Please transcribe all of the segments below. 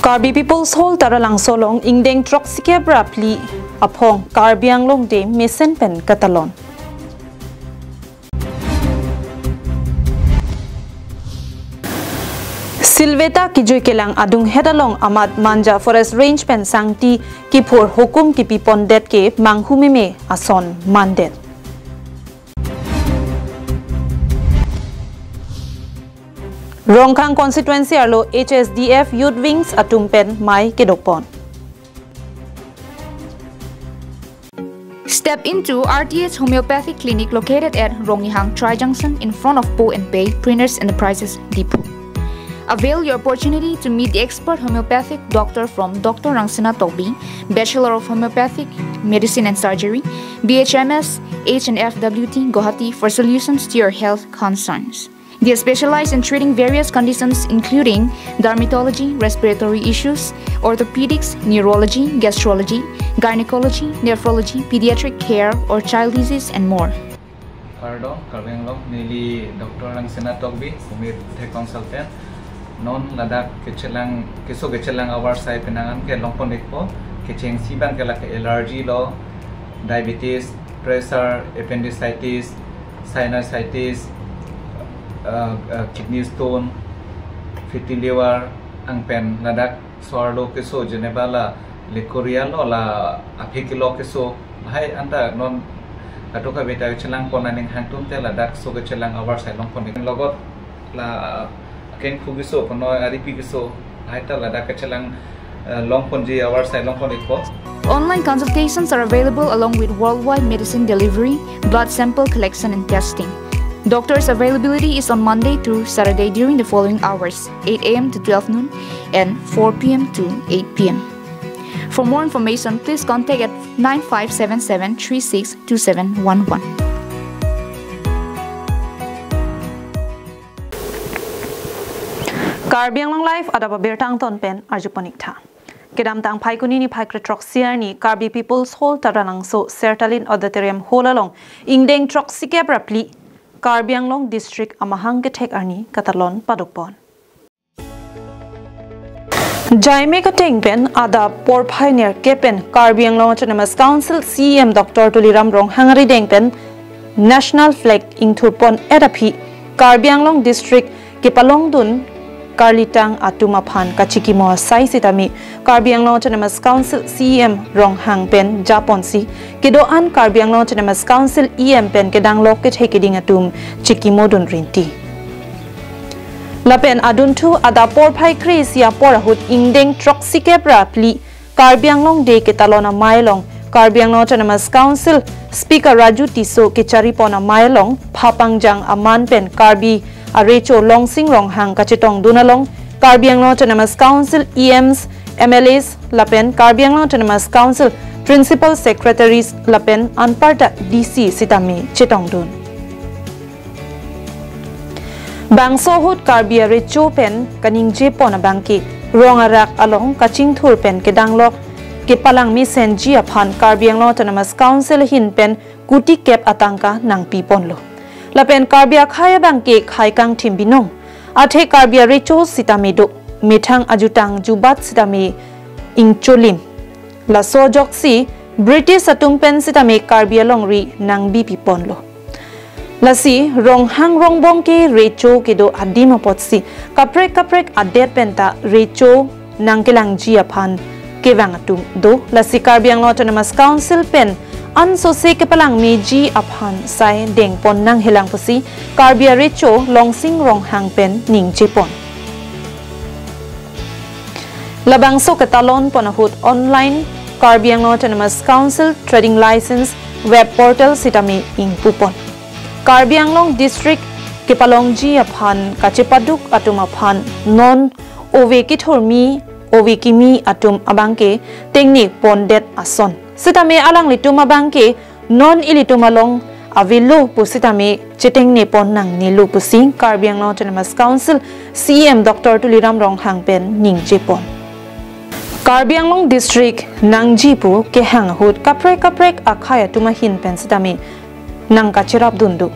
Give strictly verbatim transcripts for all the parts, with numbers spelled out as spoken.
Karbi People's Hall Taralangso along ingdeng throksi kep ra phli aphong Karbi Anglong Day mesen pen katalon. Silveta kejui kelang adunghet along amat Manja Forest Range pen sangti kiphur hukum kipi pondet ke manghumeme ason mandet. Rongkhang constituency arlo H S D F Youth Wings atum pen mei kedopon. Step into R T H Homeopathic Clinic located at Ronghang Tri Junction in front of Po and Pei Printers Enterprises Diphu. Avail your opportunity to meet the expert homeopathic doctor from Doctor Rangsina Tokbi, Bachelor of Homeopathic Medicine and Surgery, B H M S, H and F W T, Guwahati for solutions to your health concerns. They specialize in treating various conditions including dermatology, respiratory issues, orthopedics, neurology, gastrology, gynecology, nephrology, pediatric care, or child disease, and more. Kardom, Karbi Anglong, neli Doctor Rangsina Tokbi, kumir the consultant. Non ladak kechelang, keso kechelang avarsai penang an ke longpon ikpo, kechengsi abang ke lake allergy lo, diabetes, pressure, appendicitis, sinusitis, uh, uh, kidney stone, fatty liver, angpen ladak so-arlo keso jeneba la leukorrhea lo la aphi kilo keso, lahai anta non katu ka beta chelang pon aning hangtum te ladak so kechelang avarsai longpon ik. Logot la akeng phu keso, ponoi aripi keso, lahai ta ladak kechelang, eh, longponji avarsai longpon ikpo. Online consultations are available along with worldwide medicine delivery, blood sample collection and testing. Doctor's availability is on Monday through Saturday during the following hours, eight A M to twelve noon and four P M to eight P M. For more information, please contact at nine five seven seven three six two seven one one. Karbi Anglong Live adap abirta angton pen arjupon ik tha. Kedamtang Phaikuni niphai kre throksi arni Karbi People's Hall Taralangso Sertalin Auditorium Hall along ingdeng throksi kep ra phli Karbi Anglong District amahang kethek arni katalon padopon. Jaime kateng pen adap porphai nerkep pen Karbi Anglong Autonomous Council C E M Doctor Tuliram Ronghang arideng pen National Flag ingthurpon et aphi Karbi Anglong District kepalongdun karlitang atum aphan kachikimo asai sitame Karbi Anglong Autonomous Council C E M Ronghang pen japonsi kedo-an Karbi Anglong Autonomous Council E M pen kedanglok kethe keding atum chikimodun rinti. Lapen adunthu adap porphai kre-isi apor ahut ingdeng throksi kep ra phli Karbi Anglong Day ketalon amei along Karbi Anglong Autonomous Council Speaker Raju Tisso kecharipon amei along phapangjang aman pen Karbi arecho Longsing Ronghang kachetongdun along Karbi Anglong Autonomous Council E Ms, M L As lapen Karbi Anglong Autonomous Council Principal Secretaries lapen anparta D C sitame chetongdun. Bangso ahut Karbi arecho pen kaningjepon abangke rong arak along kachingthur pen kedanglok kepalang mesenji aphan Karbi Anglong Autonomous Council ahin pen kuti kep atangka nangpiponlo. Lapen Karbi akhei abangke khei kangthim binong. Athe Karbi arecho sitame do, methang ajutang jubat sitame ingcholim. Laso ajoksi British atum pen sitame Karbi alongri nangbipiponlo. Lasi Ronghang Rongbong ke recho kedo adim apotsi kaprek kaprek adet penta recho nangkelangji aphan kevang atum do. Lasi Karbi Anglong Autonomous Council pen ansose kepalang meji aphan sai dengpon nanghelang pusi Karbi arecho Longsing Ronghang pen ningjepon. Labangso ketalonpon ahut online Karbi Anglong Autonomous Council Trading License web portal sitame ingpupon. Karbi Anglong District kepalongji aphan kachepaduk atum aphan non ove kethurmi, ove kimi atum abangke tengne pondet ason. Sitame alanglitum abangke non ilitum along avelo pusitame chetengnepon nangnelo pusi Karbi Anglong Autonomous Council C E M Doctor Tuliram Ronghang pen ningjepon. Karbi Anglong District nangji pu kehang ahut kaprek kaprek akhei atum ahin pen sitame nangkacherapdun do.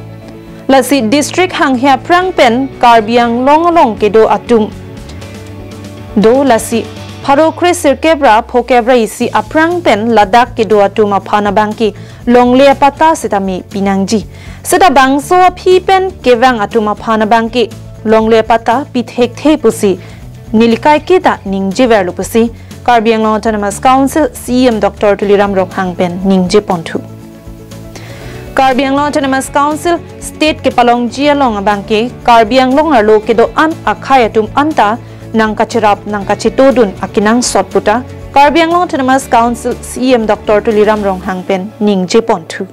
Lasi district hanghe aphrang pen Karbi Anglong along kedo atum do, lasi Pharo kre sirkep ra phokep ra isi aphrang pen ladak kedo atum aphan abangke longle apatta sitame pinangji. Seta bangso aphi pen kevang atum aphan abangke longle apatta pithekthe pusi nelikai kita ningjeverlo pusi Karbi Anglong Autonomous Council C E M Doctor Tuliram Ronghang pen ningjeponthu. Karbi Anglong Autonomous Council State kepalongji along abangke Karbi Anglong arlo kedo-an akhei atum anta nangkacherap nangkachetodun akenangsot puta Karbi Anglong Autonomous Council C E M Doctor Tuliram Ronghang pen ningjeponthu.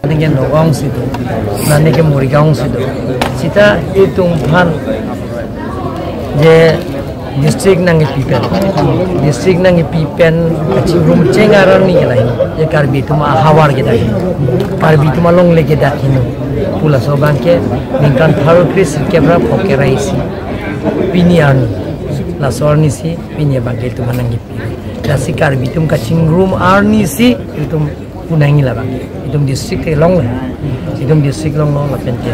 Neke Nagaon si do, na neke Morigaon si do. Seta itum aphan je district nangkepi pen, district nangkepi pen kachingrum cheng arni lahei, je Karbi atum ahavar kedo heno, Karbi atum alongle kedo heno pu laso abangke ningkan pharo kre sirkep ra phokep ra isi pini arni, laso arni si pini abangke itum aphan nangkepi. Lasi Karbi atum kachingrum arni si itum punangji labang. Itum district ke longlo. Itum district longlo lapen ke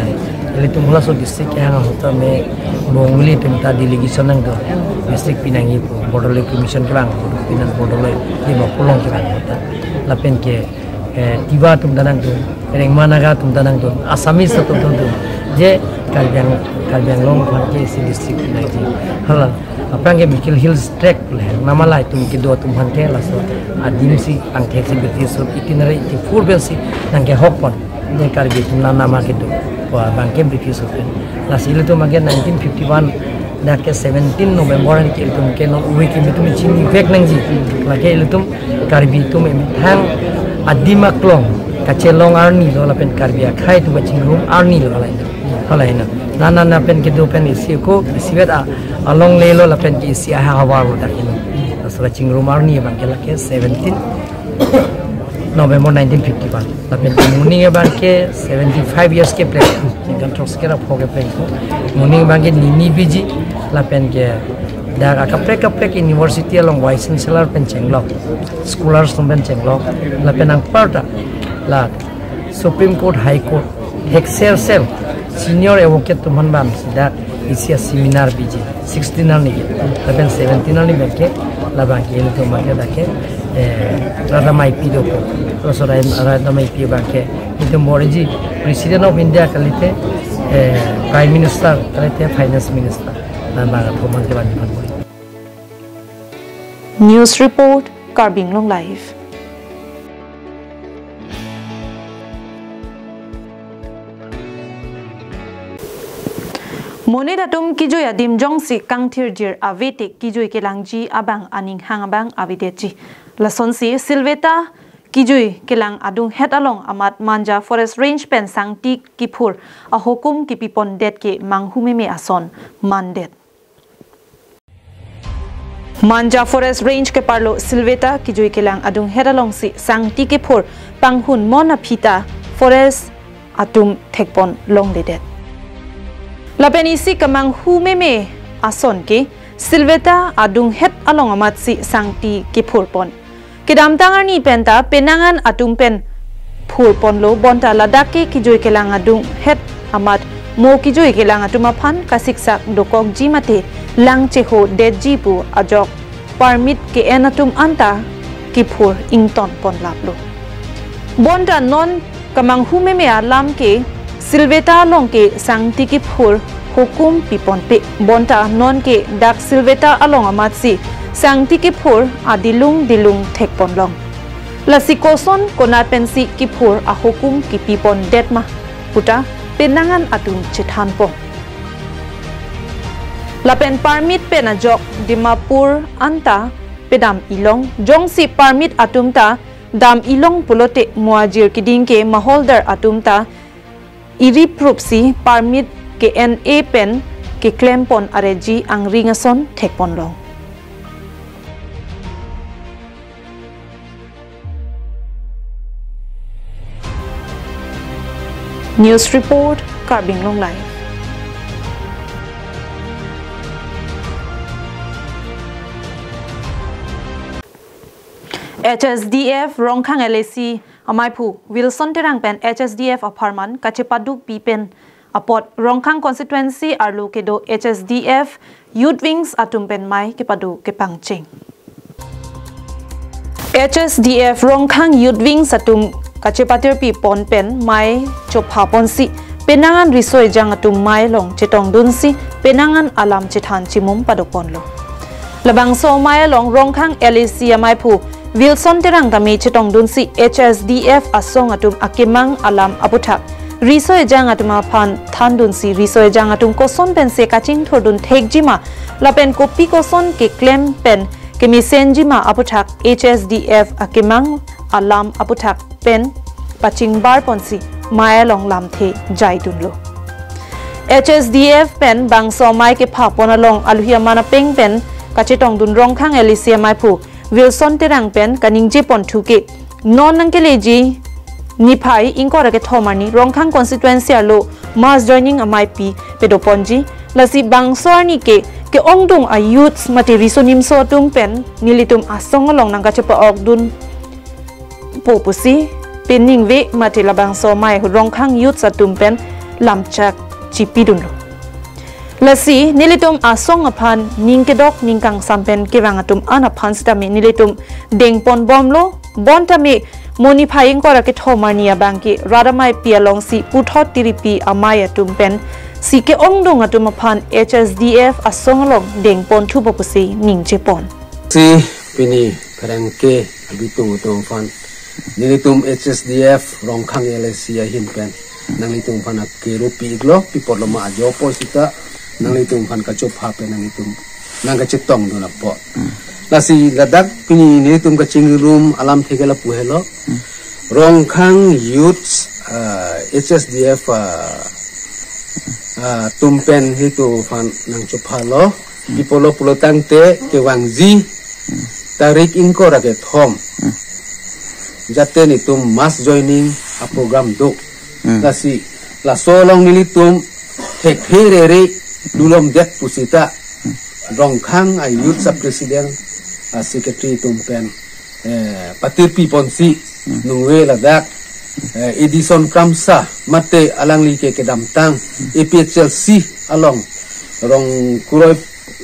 ilitum halaso district kehang ahut tame Bengali atum ta delegation nangdo. District pinangji pu Bodoland Commission kevang, pinan Bodoland, Dimapur along kevang ahut ta. Lapen ke, eh, Tiwa atum ta nangdo, Rengma Naga atum ta nangdo, Assamese atum ta nangdo. Je Karbi Ang-, Karbi Anglong aphan ke isi district pinangji. Hala aphrang ke Mikir Hills Tract le, nama lahei atum kedo atum aphan ke laso adim si angthek si British eighteen eighty-four pen si nangkehokpon. Je Karbi atum la nama kedo, wa abangke British pen. Lasi ilitum abangke nineteen fifty-one dak ke seventeen November ke ilitum ke non uri ke ilitum chinivek nangji. Lake ilitum Karbi atum emethang adim aklong kachelong arni lo lapen Karbi akhei atum kachingrum arni lo lahei. Lahei na. Na na na pen kedo pen isi ko isivet a alongle lo lapen ke isi ahavar lo dak heno. Laso kachingrum arni abangke lake seventeen November nineteen fifty-one. Lapen ke moning abangke seventy-five years kepleng. Ningkan throksi kera pho kepleng ko. Moning abangke nini biji lapen ke dak akaprek kaprek university along vice chancellor pen chenglok, scholars atum pen chenglok, lapen anparta la Supreme Court, High Court, thekser ser senior advocate atum aphan bang si dak isi aseminar biji sixteen arni ke, lapen seventeen arni abangke labangke ilitum abangke dak ke, eh, Radha Maipi dopo. Laso Radha Maipi abangke itum borji President of India kalite, eh, Prime Minister kalite Finance Minister. Labang aphuman ke bang aphan bor. News report, Karbi Anglong Live. Monit atum kijui adim jongsi kangthirjir avete kijui kelangji abang aning hang abang avedetji. Lasonsi Silveta kijui kelang adunghet along amat Manja Forest Range pen sangti kephur ahukum kepipondet ke manghu meme ason mandet. Manja Forest Range keparlo Silveta kijui kelang adunghet alongsi sangti kephur panghun mon aphi ta forest atum thekpon longledet. Lapen isi kemanghu meme ason ke Silveta adunghet along amatsi sangti kephurpon. Kedamtang arni penta penang an atum pen phurponlo bonta ladak ke kijui kelang adunghet amat mo kijui kelang atum aphan kasiksak dokokji mate lang chehodetji pu ajok permit ke-en atum anta kephur ingtonpon laplo. Bonta non kemanghu meme alam ke Silveta along ke sangti kephur hukum piponpe. Bonta non ke dak Silveta along amatsi sangti kephur adilung dilung thekponlong. Lasi koson konat pensi kephur ahukum kepipondet ma puta penang an atum chethanpon. Lapen permit pen ajok Dimapur anta pedam ilong, jongsi permit atum ta dam ilong pulote mo ajir keding ke maholdar atum ta iri prupsi permit ke-en-e pen keklempon areji angring ason thekponlong. News report, Karbi Anglong Live. H S D F Rongkhang L A C amaiphu Wilson Terang pen H S D F apharman kachepaduk pi pen apot Rongkhang constituency arlo kedo H S D F Youth Wings atum pen mei kepado kepangcheng. H S D F Rongkhang Youth Wings atum kachepatirpi pon pen mei chopha ponsi penang an riso ejang atum mei along chetongdunsi penang an alam chethan chimum pado ponlo. Labangso mei along Rongkhang L A C amaiphu Wilson Terang tame chetongdunsi H S D F asong atum akemang alam aputhak riso ejang atum aphan thandunsi riso ejang atum koson pensi kachingthurdun thekjima lapen kopi koson keklem pen kemesenjima aputhak H S D F akemang alam aputhak pen pachingbar ponsi mei along lamthe jaidunlo. H S D F pen bangso mei kepha pon along aluhi aman apeng pen kachetongdun Rongkhang L A C amaiphu Wilson Terang pen kaningje ponthu ke non nangkeleji niphai ingkoi ra kethom arni Rongkhang constituency arlo mass joining amei pi pado ponji, lasi bangso arni ke ke-ongdung a youths mate riso nimso atum pen nelitum asong along nangkachepa-okdunpo pusi peningve mate labangso mei ahut Rongkhang youths atum pen lamchak chipidunlo. Lasi nelitum asong aphan ning kedok ning kangsam pen kevang atum an aphan sitame nelitum dengpon bomlo, bonta me mo niphai ingkoi ra kethom arni abang ke rat amei pi alongsi puthot tiripi amei atum pensi ke-ongdung atum aphan H S D F asong along dengponthupo pusi ningje pon. Si pini pherangke abitung atum aphan nelitum H S D F Rongkhang L A C ahin pen nanglitum aphan akero pi-iklo, pi apotlo ma ajopo sita nanglitum aphan kachopha pen nanglitum nangkachetongdun apot. Lasi ladak pini nelitum kachingrum alamthe ke lapu helo. Rongkhang Youth, ah, H S D F, ah, ah, atum pen nelitum aphan nangchophalo. Pi apotlo pulotangte kevangji tarik ingkoi ra kethom jate nelitum mass joining aprogram do. Lasi laso along nelitum thekthe rere dulomdet pusita Rongkhang a youth sub president, a secretary atum pen, eh, patirpi ponsi nungve ladak, eh, Edison Kramsa mate alangli ke kedamtang A P H L C along Rongkuroi,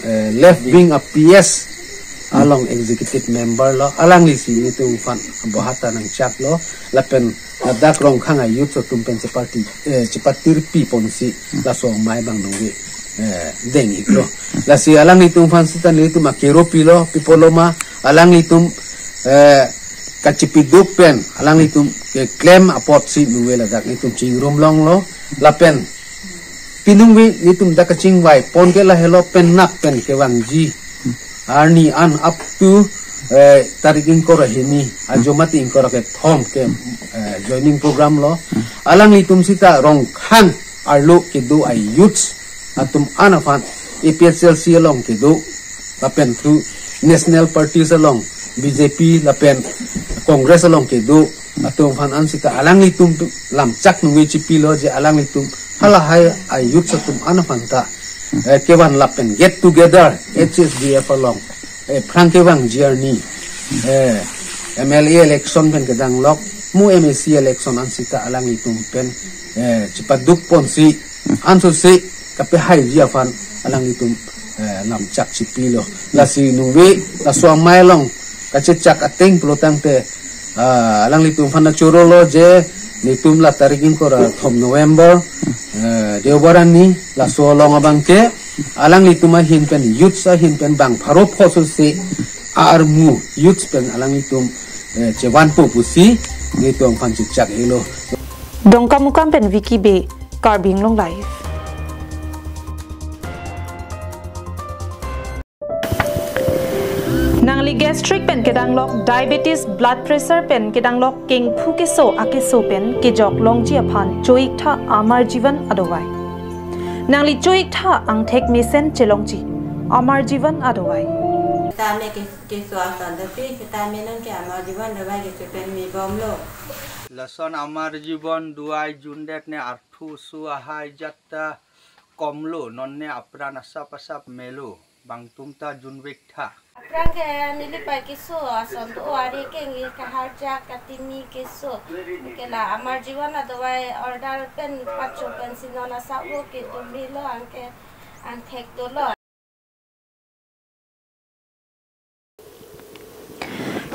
eh, left wing a P S along executive member lo, alanglisi nelitum aphan bohata nangchaklo, lapen ladak Rongkhang a youth atum pen cheparti, eh, chepatirpi ponsi laso mei abang nungve, eh, deng-iklo. Lasi alanglitum aphan sita nelitum akero pilo, pi apotlo ma alanglitum, eh, kachipiduk pen alanglitum keklem apotsi nungve ladak nelitum chingrum longlo, lapen pinungve nelitum dak kachingvai pon ke lahelo, penap pen kevangji arni an up to, eh, tarik ingkoi ra hini ajo mate ingkoi ra kethom ke, eh, joining program lo. Alanglitum sita Rongkhang arlo kedo a youths atum an aphan A P H L C along kedo lapen thu national parties along B J P lapen Congress along kedo atum aphan an sita alanglitum lamchak nungve chipilo je alanglitum halahai a youths atum an aphan ta, eh, kevan lapen get together H S D F along, eh, pherangke vangji arni, eh, M L A election pen kedanglok, mo M A C election an sita alanglitum pen, eh, chepaduk ponsi ansose kapehaiji aphan alanglitum, eh, lamchak chipilo. Lasi nungve laso amei along kachechak ateng pulotangte, ah, alanglitum aphan nachorolo je nelitum la tarik ingkoi ra thom November, eh, Deobar arni laso along abang ke alanglitum ahin pen youths ahin pen bang pharo pho sose armu youths pen alanglitum, eh, chevanpo pusi nelitum aphan chechak-iklo. Dongkamukam pen Vicky Bey, Karbi Anglong Live. Nangli gastric pen kedanglok, diabetes, blood pressure pen kedanglok, kengphu keso akeso pen kejok longji aphan cho-iktha Amar Jeevan adovai. Nangli cho-iktha angthek mesen chelongji Amar Jeevan adovai. Tame ke, keso ason tapi, tame non ke Amar Jeevan dovai kecho pen me bomlo. Lason Amar Jeevan dovai jundet ne arthu su ahai jat ta komlo, non ne apran asap asap melo, bangtum ta junvektha. Aphrang ke neli pai keso ason do, ari ke ngi kaharjak katimi keso. Ke la Amar Jeevan adovai order pen pacho pensi non asap vo kedo melo, anke angthek dolo.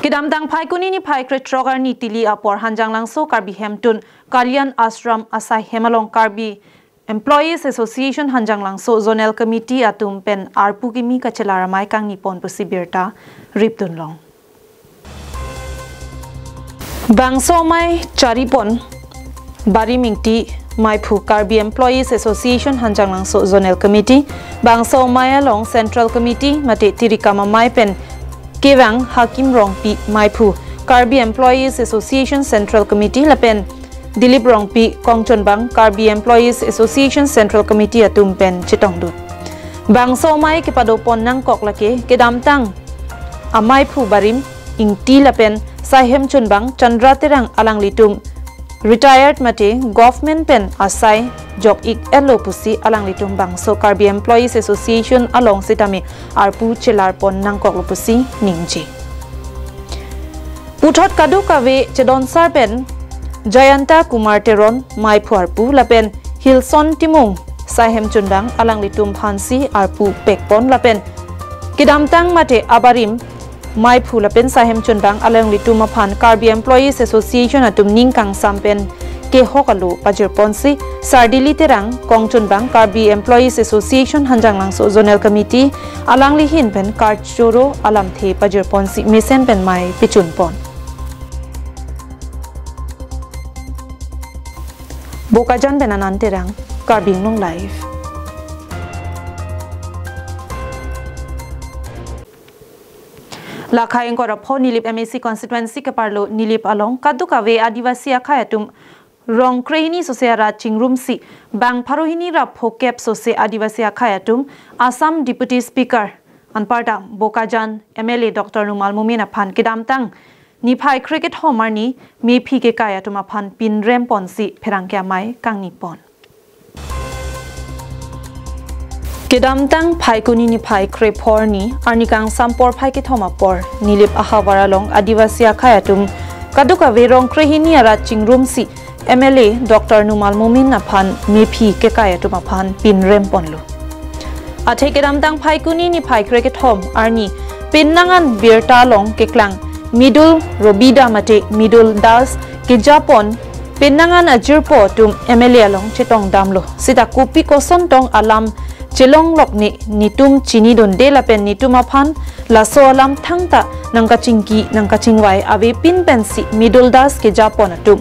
Kedamtang Phaikuni niphai krethrok arni Tili apor Hanjanglangso Karbi Hemtun Kalyan Ashram asai hem along Karbi Employees Association Hanjanglangso Zonal Committee atum pen arpu kimi kachelar amei kangni pon pusi birta ripdun long. Bangso amei charipon Barim Ingti Maiphu, Karbi Employees Association Hanjanglangso Zonal Committee. Bangso amei along Central Committee mate tirikam amei pen kevang Hakim Rongpi Maiphu, Karbi Employees Association Central Committee lapen Dilip Rongpi Kongchonbang, Karbi Employees Association Central Committee atum pen chetongdun. Bangso amei kepadopon nangkok lake kedamtang amaiphu Barim Ingti lapen saihem chunbang Chandra Terang alanglitum retired mate government pen asai jok-ik-etlo pusi alanglitum bangso Karbi Employees Association along sitame arpu chelarpon nangkoklo pusi ningje. Puthot kadokave chedonsar pen Jayanta Kumar Teron Maiphu arpu lapen Hilson Timung saihem chunbang alanglitum aphansi arpu pekpon lapen kedamtang mate abarim Maiphu lapen saihem chunbang alanglitum aphan Karbi Employees Association atum ning kangsam pen kehok alo pajirponsi Sardili Terang Kongchonbang, Karbi Employees Association Hanjanglangso Zonal Committee alangli ahin pen karchoro alamthe pajirponsi mesen pen amei pechunpon. Bokajan pen Anand Terang, Karbi Anglong Live. Lakhai ingkoi ra pho Nilip M A C constituency keparlo Nilip along kadokave Adivasi akhei atum rong krehini sose arat chingrumsi bang pharo hini ra phokep sose Adivasi akhei atum Assam Deputy Speaker anparta Bokajan M L A Doctor Numal Momin aphan kedamtang niphai krekethom arni mephi kekai atum aphan pinrem ponsi pherangke amei kangni pon. Kedamtang Phaikuni niphai krepho arni, arni kangsam porphai kethom apor, Nilip ahavar along Adivasi akhei atum kadokave rong krehini arat chingrumsi M L A Doctor Numal Momin aphan mephi kekai atum aphan pinrem ponlo. Athe kedamtang Phaikuni niphai krekethom arni pinnangan birta along keklang Midul Robida mate Midul Das kejapon pinnangan ajirpo atum M L A along chetongdamlo. Sita kopi koson tong alam chelonglok ne netum chinidunde lapen netum aphan laso alam thangta nangkachingki nangkachingvai avepin pensi Midul Das kejapon atum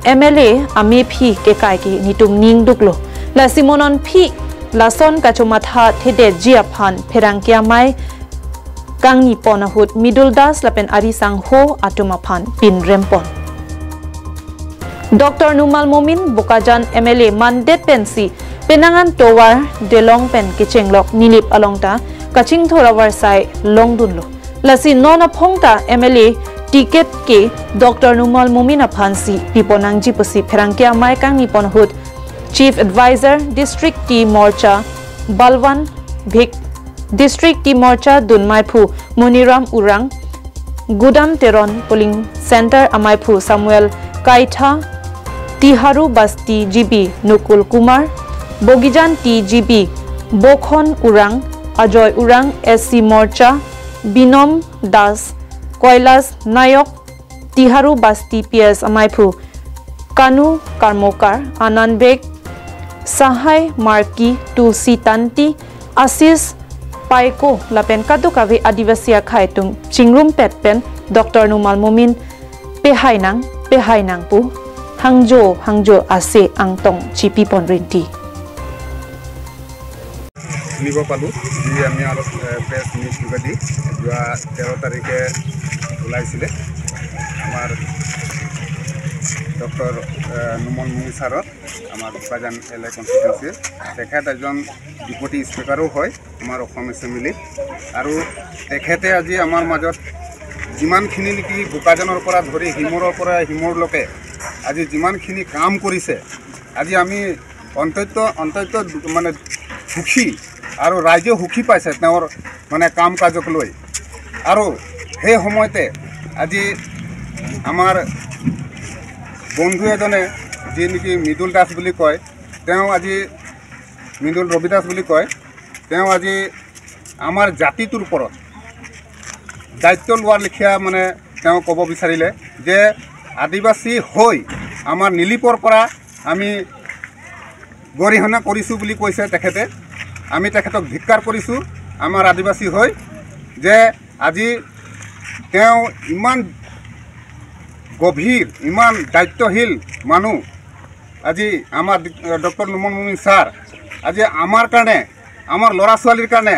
M L A amephi kekai ke netum ning duklo. Lasi mo non phi lason kachomatha thedetji aphan pherangke amei kangni pon ahut Midul Das lapen ari sangho atum aphan pinrem pon. Doctor Numal Momin Bokajan M L A mandet pensi pinnangan tovar delong pen kechenglok Nilip along ta kachingthur avarsai longdunlo. Lasi non aphong ta M L A ticket ke Doctor Numal Momin aphansi piponangji pusi pherangke amei kangni pon ahut Chief Advisor District Tea Morcha Balwan Bhik, District Tea Morcha Dun Maiphu Moniram Urang, Gudam Teron Polling Center amaiphu Samuel Kaitha, Tiharu Basti G B Nukul Kumar, Bogijan Tea G B Bokhon Urang, Ajoy Urang, S C Morcha Binom Das, Koilas Nayok, Tiharu Basti P S amaiphu Kanu Karmokar, Anand Beg, Sahai Marki, Tulsi Tanti, Asis Paiko lapen kadokave Adivasi akhei atum chingrumpet pen Doctor Numal Momin pehai nang, pehai nang pu hangjo hangjo ase angtong chipipon rinti. শুনিব পালোঁ, যি আমি অলপ, এ, press meet যোগেদি যোৱা তেৰ তাৰিখে ওলাইছিলে আমাৰ ডক্টৰ, এ, নুমল মুঙি ছাৰৰ, আমাৰ বোকাজান এল এ কনষ্টিটুৱেঞ্চিৰ। তেখেত এজন ডেপুটি স্পীকাৰো হয় আমাৰ অসম এছেম্বলিত। আৰু তেখেতে আজি আমাৰ মাজত যিমানখিনি নেকি বোকাজানৰ পৰা ধৰি হিমূৰৰ পৰা হিমূৰলৈকে আজি যিমানখিনি কাম কৰিছে, আজি আমি অত্যন্ত, অত্যন্ত মানে সুখী আৰু ৰাইজেও সুখী পাইছে তেওঁৰ মানে কাম কাজক লৈ। আৰু সেই সময়তে আজি আমাৰ বন্ধু এজনে, যি নেকি মৃদুল দাস বুলি কয়, তেওঁ আজি, মৃদুল ৰবি দাস বুলি কয়, তেওঁ আজি আমাৰ জাতিটোৰ ওপৰত দায়িত্ব লোৱাৰ লেখীয়া মানে তেওঁ ক'ব বিচাৰিলে যে আদিবাসী হৈ আমাৰ নিলিপৰ পৰা আমি গৰিহণা কৰিছোঁ বুলি কৈছে তেখেতে। আমি তেখেতক ধিক্কাৰ কৰিছোঁ আমাৰ আদিবাসী হৈ, যে আজি তেওঁ ইমান গভীৰ, ইমান দায়িত্বশীল মানুহ, আজি আমাৰ ডি-, ডক্টৰ নুমল মমিন ছাৰ আজি আমাৰ কাৰণে, আমাৰ ল'ৰা ছোৱালীৰ কাৰণে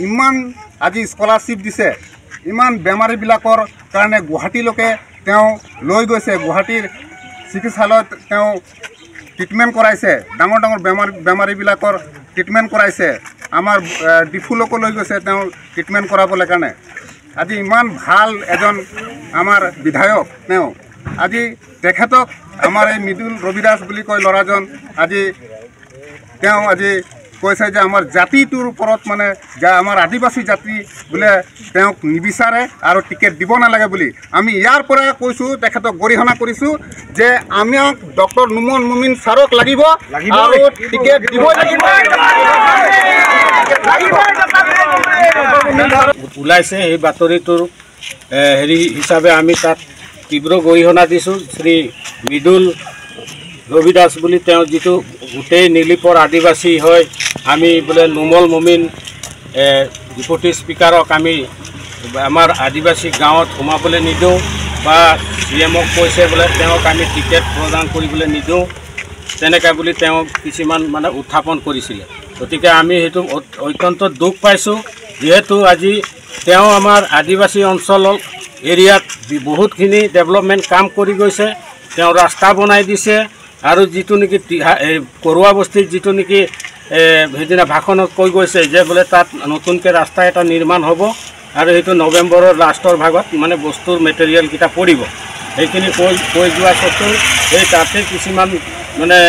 ইমান আজি স্কলাৰশ্বিপ দিছে, ইমান বেমাৰীবিলাকৰ কাৰণে গুৱাহাটীলৈকে তেওঁ লৈ গৈছে, গুৱাহাটীৰ চিকিৎসালয়ত তেওঁ ট্ৰিটমেণ্ট কৰাইছে, ডাঙৰ ডাঙৰ বেমাৰ, বেমাৰীবিলাকৰ ট্ৰিটমেণ্ট কৰাইছে, আমাৰ, এ, ডিফুলৈকো লৈ গৈছে তেওঁ ট্ৰিটমেণ্ট কৰাবলৈ কাৰণে। আজি ইমান ভাল এজন আমাৰ বিধায়ক তেওঁ, আজি তেখেতক, আমাৰ এই মৃদুল ৰবিদাস বুলি কয় ল'ৰাজন, আজি তেওঁ আজি কৈছে যে আমাৰ জাতিটোৰ ওপৰত, মানে, যে আমাৰ আদিবাসী জাতি বোলে তেওঁক নিবিচাৰে আৰু টিকেট দিব নালাগে বুলি। আমি ইয়াৰ পৰা কৈছোঁ, তেখেতক গৰিহণা কৰিছোঁ যে আমাক ডক্টৰ নুমল মমিন ছাৰক লাগিব, লাগিবই। আৰু টিকেট দিবই লাগিব। ওলাইছে সেই বাতৰিটোৰ, এ, হেৰি হিচাপে আমি তাত তীব্ৰ গৰিহণা দিছোঁ। শ্ৰী মৃদুল ৰবিদাস বুলি তেওঁ যিটো গোটেই নিলিপৰ আদিবাসী হয়, আমি বোলে নুমল মমিন, এ, ডেপুটি স্পীকাৰক আমি আমাৰ আদিবাসী গাঁৱত সোমাবলৈ নিদিওঁ বা চি এমক কৈছে বোলে তেওঁক আমি টিকেট প্ৰদান কৰিবলৈ নিদিওঁ, তেনেকা বুলি তেওঁ কিছুমান মানে উত্থাপন কৰিছিলে। গতিকে আমি সেইটো অত-, অত্যন্ত দুখ পাইছোঁ, যিহেতু আজি তেওঁ আমাৰ আদিবাসী অঞ্চলৰ এৰিয়াত বি-, বহুতখিনি ডেভেলপমেণ্ট কাম কৰি গৈছে। তেওঁ ৰাস্তা বনাই দিছে আৰু যিটো নেকি তিহা-, এই কৰোৱা বস্তিত যিটো নেকি, এ, সেইদিনা ভাষণত কৈ গৈছে যে বোলে তাত নতুনকৈ ৰাস্তা এটা নিৰ্মাণ হ'ব আৰু সেইটো নৱেম্বৰৰ লাষ্টৰ ভাগত মানে বস্তুৰ মেটেৰিয়েলকেইটা পৰিব। সেইখিনি কৈ, কৈ যোৱা স্বত্বেও সেই তাতে কিছুমান মানে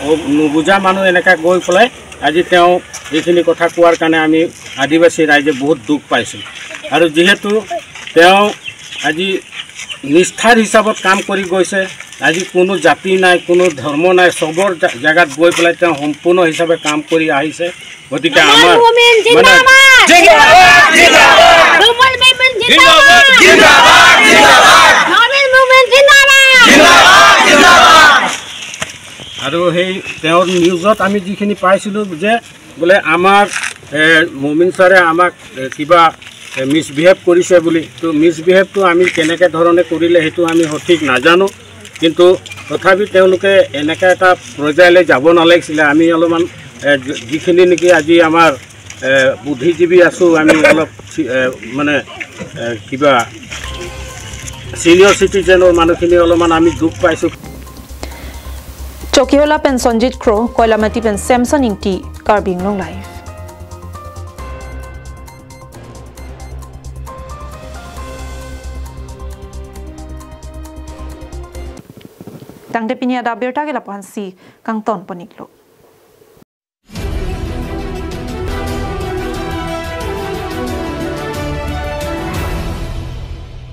অ-, নুবুজা মানুহ এনেকা গৈ পেলাই আজি তেওঁ এইখিনি কথা কোৱাৰ কাৰণে আমি আদিবাসী ৰাইজে বহুত দুখ পাইছোঁ। আৰু যিহেতু তেওঁ আজি নিষ্ঠাৰ হিচাপত কাম কৰি গৈছে, আজি কোনো জাতি নাই, কোনো ধৰ্ম নাই, চবৰ জা-, জেগাত গৈ পেলাই তেওঁ সম্পূৰ্ণ হিচাপে কাম কৰি আহিছে। গতিকে নুমল আমাৰ মমিন মানে জিন্দাবাদ! জিন্দাবাদ! জিন্দাবাদ! নুমল মমিন জিন্দাবাদ! জিন্দাবাদ! জিন্দাবাদ! নুমল মমিন জিন্দাবাদ! জিন্দাবাদ! জিন্দাবাদ! আৰু সেই তেওঁৰ নিউজত আমি যিখিনি পাইছিলোঁ যে বোলে আমাৰ, এ, মমিন ছাৰে আমাক, এ, কিবা, এ, মিছবিহেভ কৰিছে বুলি। তো মিছবিহেভটো আমি কেনেকে ধৰণে কৰিলে সেইটো আমি সঠিক নাজানো, কিন্তু তথাপি তেওঁলোকে এনেকে এটা পৰ্যায়লৈ যাব নালাগিছিলে। আমি অলপমান, এ, যি-, যিখিনি নেকি আজি আমাৰ, এ, বুদ্ধিজীৱী আছোঁ, আমি অলপ চি-, এ, মানে, এ, কিবা ছিনিয়ৰ চিটিজেনৰ মানুহখিনি অলপমান আমি দুখ পাইছোঁ। Chokihola pen Sonjit Kro, Koilamati pen Samson Ingti, Karbi Anglong Live. Tangte pini adap abirta ke lapu-ansi kangton pon-iklo.